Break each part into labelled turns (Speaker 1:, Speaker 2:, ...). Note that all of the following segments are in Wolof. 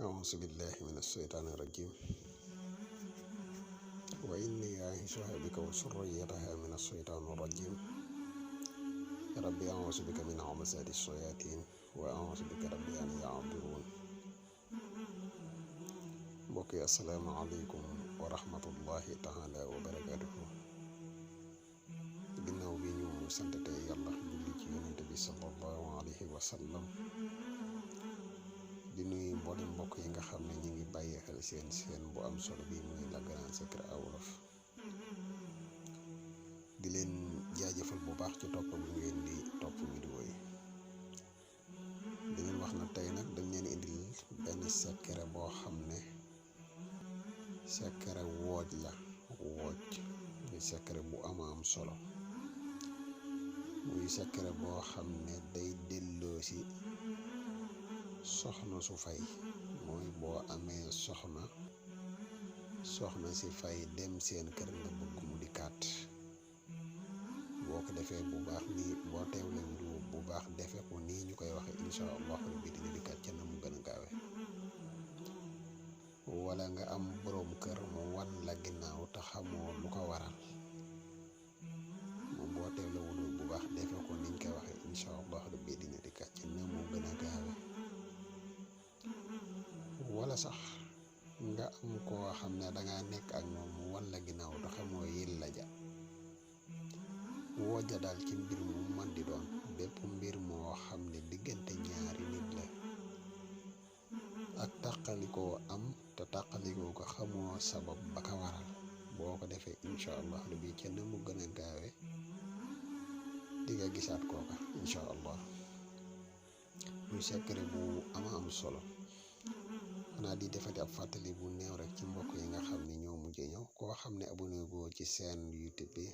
Speaker 1: أعوذ بالله من الشيطان الرجيم وإني أعيذها بك وذريتها من الشيطان الرجيم ربي أعوذ بك من همزات الشياطين وأعوذ بك ربي أن يحضرون mbokk yi asalaamaaleykum wa rahmatullahi taala wa barakaatuhu ginnaaw bi ñu santatee yàlla julli ci yonent bi sallallahu alayhi wa sallam di nuyu mboolem mbokk yi nga xam ne ñu ngi bàyyi xel seen bu am solo bi muy la Grand Secret à Wolof di leen jaajëfal bu baax ci topp bi ngeen di topp vidéo yi di leen wax na tey nag dañ leen indil benn secret boo xam ne secret wooj la wooj muy secret bu am solo muy secret boo xam ne day delloo si soxna su fay mooy boo amee soxna si fay dem seen kër nga bëgg mu di kaat boo ko defee bu baax nii boo teewlee vidéo bu baax defee ko nii ñu koy waxee insha allah rabbi dina di kaat ca na mu gën a gaawe wala nga am boroom kër mu wan la ginnaaw te xamoo lu ko waral moom boo teewlee vidéo bu baax defee ko niñ koy waxee insha allah rabbi dina di kaat ca na mu gën a gaawe wala sax nga am koo xam ne danga nekk ak moom mu wan la ginnaaw te xamoo yilla ja wooja daal ci mbir mu man di doon bépp mbir moo xam ne diggante ñaari nit la ak tàqalikoo am te tàqalikoo ko xamoo sabab ba ka waral boo ko defee insha allah rabbi ca na mu gën a gaawe di nga gisaat kooka insha allah muy secret bu am solo xanaa di defati ab fàttali bu néew rek ci mbokk yi nga xam ne ñoo mujjee ñëw koo xam ne abonné goo ci seen YouTube bi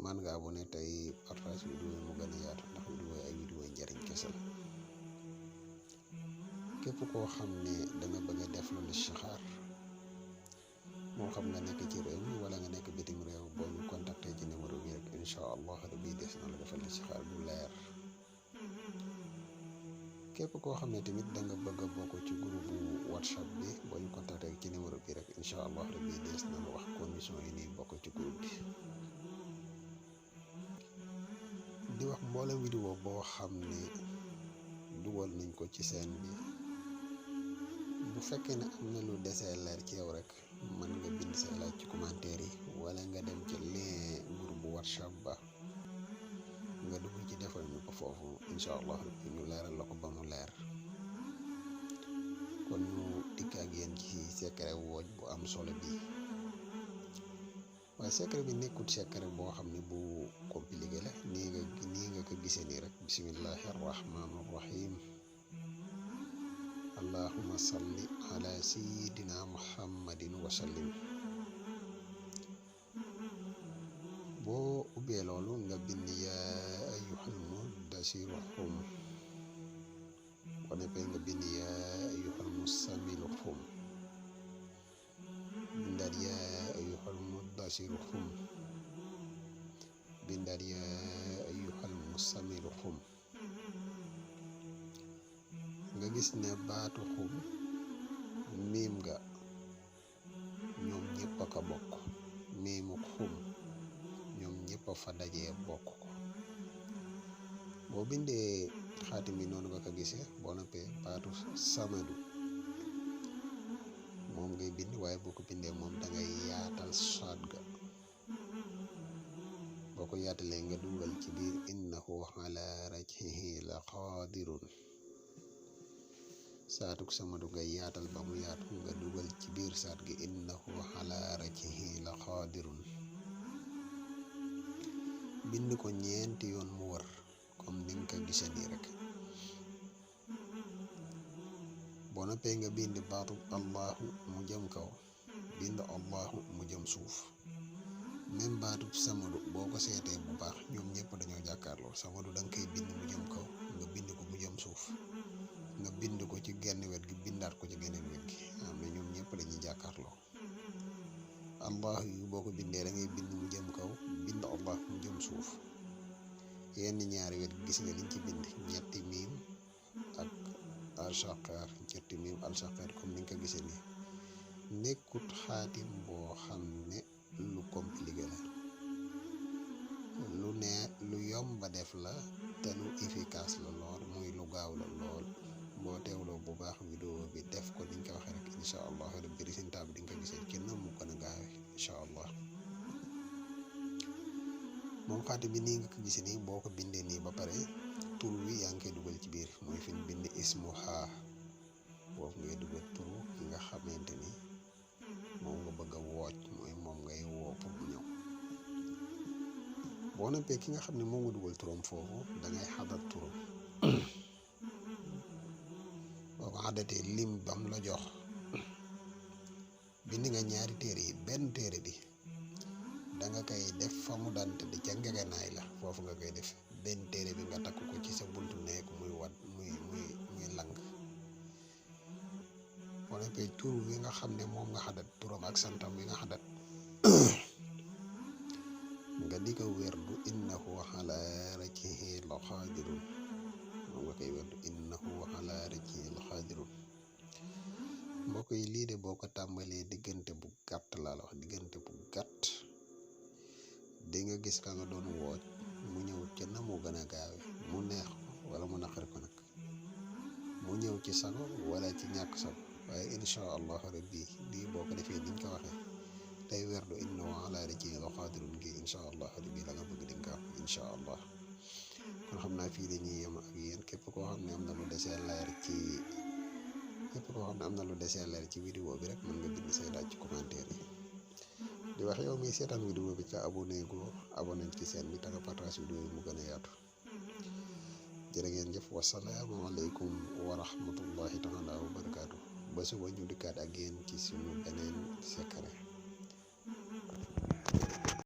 Speaker 1: man nga abonné tey partage vidéo yi mu gën a yaatu ndax vidéo yi ay vidéo yi njariñ kese la képp koo xam ne danga bëgg a def lu listixaar moo xam nga nekk ci réew mi wala nga nekk bitim réew boo ñu contacté ci numéro bi rek incha allah rabbi des na la defal listixaar bu leer képp koo xam ne tamit da nga bëgg a bokk ci groupe WhatsApp bi boo ñu contacté ci numéro bi rek incha allah rabbi des na la wax condition yi nii bokk ci groupe bi di wax mboolem vidéo boo xam ne dugal nañ ko ci seen bi bu fekkee ne am na lu desee leer ci yow rek mën nga bind say laaj ci commentaire yi wala nga dem ci lien groupe WhatsApp ba nga dugg ci defal ñu ko foofu incha allah rabbi ñu leeral la ko ba mu leer kon ñu dikk ak yéen ci secret wooj bu am solo bi waaye secret bi nekkut secret boo xam ne bu compliqué la nii nga ko gisee nii rek bismillahi arrahmani arrahim allahumma salli ala sayyidina muhammadin wa sallim boo ubbee loolu nga bind yaa ayyuhal mudassiru xum boo nekkee nga bind yaa ayyuhal musammilu xum bindaat yaa ayyuhal mudassiru xum bindaat yaa ayyuhal musammilu xum nga gis ne baatu xum miim nga ñoom ñëpp a ko bokk miimu xum ñoom ñëpp a fa dajee bokk ko boo bindee xaatim bi noonu nga ko gisee boo noppee baatu samadu moom ngay bind waaye boo ko bindee moom dangay yaatal saat ga boo ko yaatalee nga dugal ci biir innahu ala raj'ihi la qadirun saatuk samadu nga yaatal ba mu yaatu nga dugal ci biir saat gi innahu ala raj'ihi la qadirun bind ko ñeenti yoon mu wër comme ni nga ko gisee nii rek boo noppee nga bind baatu allahu mu jëm kaw bind allahu mu jëm suuf même baatu samadu boo ko seetee bu baax ñoom ñëpp dañoo jàkkaarloo samadu da nga koy bind mu jëm kaw nga bind ko mu jëm suuf nga bind ko ci genn wet gi bindaat ko ci geneen wet gi am na ñoom ñëpp dañuy jàkkaarloo allah yu boo ko bindee da ngay bind mu jëm kaw bind allah mu jëm suuf yenn ñaari wet gis nga liñ ci bind ñetti miim ak alshaqar ñetti mim alshaqar comme ni nga ko gisee nii nekkut xaatim boo xam ne lu compliqué la lu yomba def la te lu efficace la lool muy lu gaaw la lool boo teewloo bu baax vidéo bi def ko niñ ko waxee rek incha allah rabbi résultat bi di nga ko gisee ci na mu gën a gaawe incha allah moom xaatim bi nii nga ko gisee nii boo ko bindee nii ba pare tur wi yaa ngi koy dugal ci biir mooy fi ñu bind ismuha boobu ngay dugal turu ki nga xamante ni moom nga bëgg a wooj mooy moom ngay woo pour mu ñëw boo noppee ki nga xam ne moom nga dugal turam foofu da ngay xadat turam boo ko xadatee lim bam la jox bind nga ñaari téere yi benn téere bi da nga koy def fa mu daan tëdd ca ngegenaay la foofu nga koy def benn téere bi nga takk ko ci sa buntu nekk muy wat muy lang boo noppee tur wi nga xam ne moom nga xadat turam ak santam wi nga xadat nga di ko werdu innahu ala raj'ihi la qadirun moom nga koy werdu innahu ala raj'ihi la qadirun mbokk yi lii de boo ko tàmbalee diggante bu gàtt laa la wax diggante bu gàtt di nga gis ka nga doon wooj mu ñëw ca na mu gën a gaawe mu neex wala mu naqari ko nag mu ñëw ci sago wala ci ñàkk sago waaye incha allahu rabbi lii boo ko defee niñ ko waxee tey werdu innahu ala raj'ihi la qadirun gi incha allah rabbi la nga bëgg di nga am incha allah kon xam naa fii dañuy yem ak yéen képp koo xam ne am na lu desee leer ci vidéo bi rek mën nga bind say laaj ci commentaire yi di wax yow mi seetaan vidéo bi ca abonné ci seen bi ta nga partage vidéo yi mu gën a yaatu jërë ngeen jëf wasalaamu aleykum wa rahmatullahi taala wa barakaatu ba suba ñu dikkaat ak yéen ci suñu beneen sekkaat